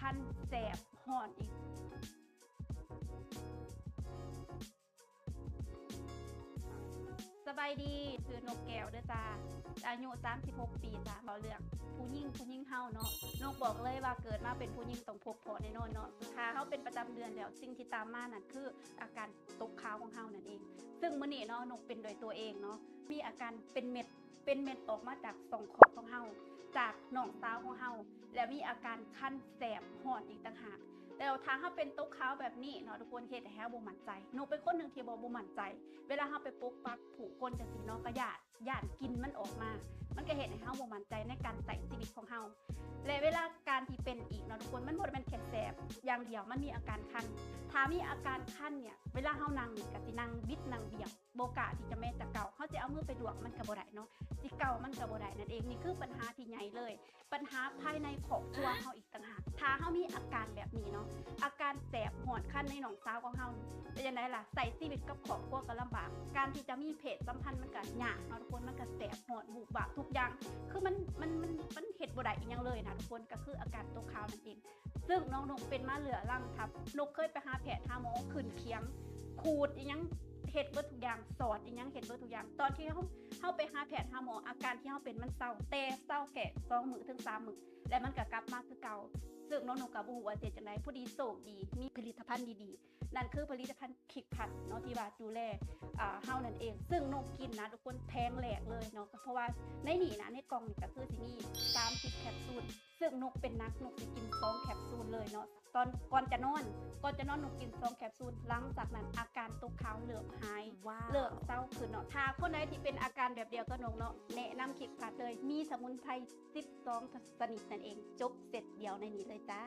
ຄັນ ແສບ ຮ້ອນອີກ. ສະບາຍດີ ຊື່ນົກແກ້ວເດີຈ້າ ອາຍຸສາມສິບຫົກປີຈ້າ. ເວົ້າເລື່ອງຜູ້ຍິງ ຜູ້ຍິງເຮົາເນາະ ນົກບອກເລີຍວ່າເກີດມາເປັນຜູ້ຍິງຕ້ອງພົບພໍ້ແນ່ນອນເນາະ. ຖ້າເຮົາເປັນປະຈຳເດືອນແລ້ວ ສິ່ງທີ່ຕາມມານັ້ນຄືອາການຕົກຂາວຂອງເຮົານັ້ນເອງ. ຊຶ່ງມື້ນີ້ເນາະ ນົກເປັນດ້ວຍຕົວເອງເນາະ ມີອາການເປັນເມັດ ເປັນເມັດອອກມາຈາກຊ່ອງຄອດຂອງເຮົາ ຈາກໜອງສາວຂອງເຮົາ ແລະ ມີອາການຄັນ ແສບ ຮ້ອນອີກຕ່າງຫາກ. ແລ້ວຖ້າເຮົາເປັນຕົກຂາວແບບນີ້ເນາະທຸກຄົນ ເຮັດໃຫ້ເຮົາບໍ່ໝັ້ນໃຈ. ນົກເປັນຄົນໜຶ່ງທີ່ບໍ່ ບໍ່ໝັ້ນໃຈ ເວລາເຮົາໄປປົກປັກຜູ້ຄົນຈັ່ງຊີ້ເນາະ ກໍຢ້ານ ຢ້ານກິ່ນມັນອອກມາ ມັນກໍເຮັດໃຫ້ເຮົາບໍ່ໝັ້ນໃຈໃນການໃຊ້ຊີວິດຂອງເຮົາ. ແລະ ເວລາການທີ່ເປັນອີກເນາະທຸກຄົນ ມັນບໍ່ໄດ້ແມ່ນແຄ່ແສບຢ່າງດຽວ ມັນມີອາການຄັນ. ຖ້າມີອາການຄັນເນຍ ເວລາເຮົານັ່ງນີ້ ກໍຊິນັ່ງບິດນັ່ງບຽງ ບໍ່ກ້າທີ່ຈະແມ່ນຈະເກົາ ເຮົາຊິເອົາມືໄປລວກມັນກໍບໍ່ໄດ້ເນາະ ຊິເກົາມັນກໍບໍ່ໄດ້ນັ້ນເອງ. ນີ້ຄືບັນຫາທີ່ໃຫຍ່ເລີຍ ບັນຫາພາຍໃນຄອບຄົວເຮົາອີກຕ່າງຫາກ. ຖ້າເຮົາມີອາການແບບນີ້ເນາະ ອາການແສບຮ້ອນຄັນໃນໜອງສາວຂອງເຮົາ ເປັນຈັ່ງໃດລະ? ໃຊ້ຊີວິດກັບຄອບຄົວກໍລຳບາກ ການທີ່ຈະມີເພດສຳພັນມັນກໍຍາກເນາະທຸກຄົນ ມັນກໍແສບຮ້ອນວູບວາບທຸກຢ່າງ ຄືມັນ ມັນ ມັນ ມັນເຮັດບໍ່ໄດ້ອີ່ຫຍັງເລີຍນະທຸກຄົນ ກໍຄືອາການຕົກຂາວນັ້ນເອງ. ຊຶ່ງນ້ອງນົກເປັນມາເຫຼືອລັງທັບ ນົກເຄີຍໄປຫາແພດຫາໝໍ ຂຶ້ນຂຽງ ຂູດອີ່ຫຍັງ ເຮັດເບິດທຸກຢ່າງ ສອດອີ່ຫຍັງ ເຮັດເບິດທຸກຢ່າງ. ຕອນທີ່ເຮົາ ເຮົາໄປຫາແພດຫາໝໍ ອາການທີ່ເຮົາເປັນມັນເຊົາ ແຕ່ເຊົາແຄ່ສອງມື້ເຖິງສາມມື້ ແລ້ວມັນກໍກັບມາຄືເກົ່າ. ຊຶ່ງນ້ອງນົກກໍບໍ່ຮູ້ວ່າຊິເຮັດຈັ່ງໃດ ພໍດີໂຊກດີມີຜະລິດຕະພັນດີໆ ນັ້ນຄືຜະລິດຕະພັນຄິກພັດເນາະ ທີ່ວ່າດູແລ ເຮົານັ້ນເອງ. ຊຶ່ງນົກກິນນະທຸກຄົນ ແຜງແລກເລີຍເນາະ ເພາະວ່າໃນນີ້ນະ ໃນກ່ອງນີ້ກໍຄືຊິມີສາມສິບແຄັບຊູນ. ຊຶ່ງນົກເປັນໜັກ ນົກຊິກິນສອງແຄັບຊູນເລີຍເນາະ ຕອນ ກ່ອນຈະນອນ ກ່ອນຈະນອນນົກກິນສອງແຄັບຊູນ. ຫຼັງຈາກນັ້ນອາການຕົກຂາວເລີ່ມຫາຍ ວ້າວ ເລີ່ມເຊົາຂຶ້ນເນາະ. ຖ້າຄົນໃດທີ່ເປັນອາການແບບດຽວກັບນົກເນາະ ແນະນຳຄິກພັດເລີຍ ມີສະໝຸນໄພສິບສອງຊະນິດນັ້ນເອງ ຈົບເຊັດດຽວໃນນີ້ເລີຍຈ້າ.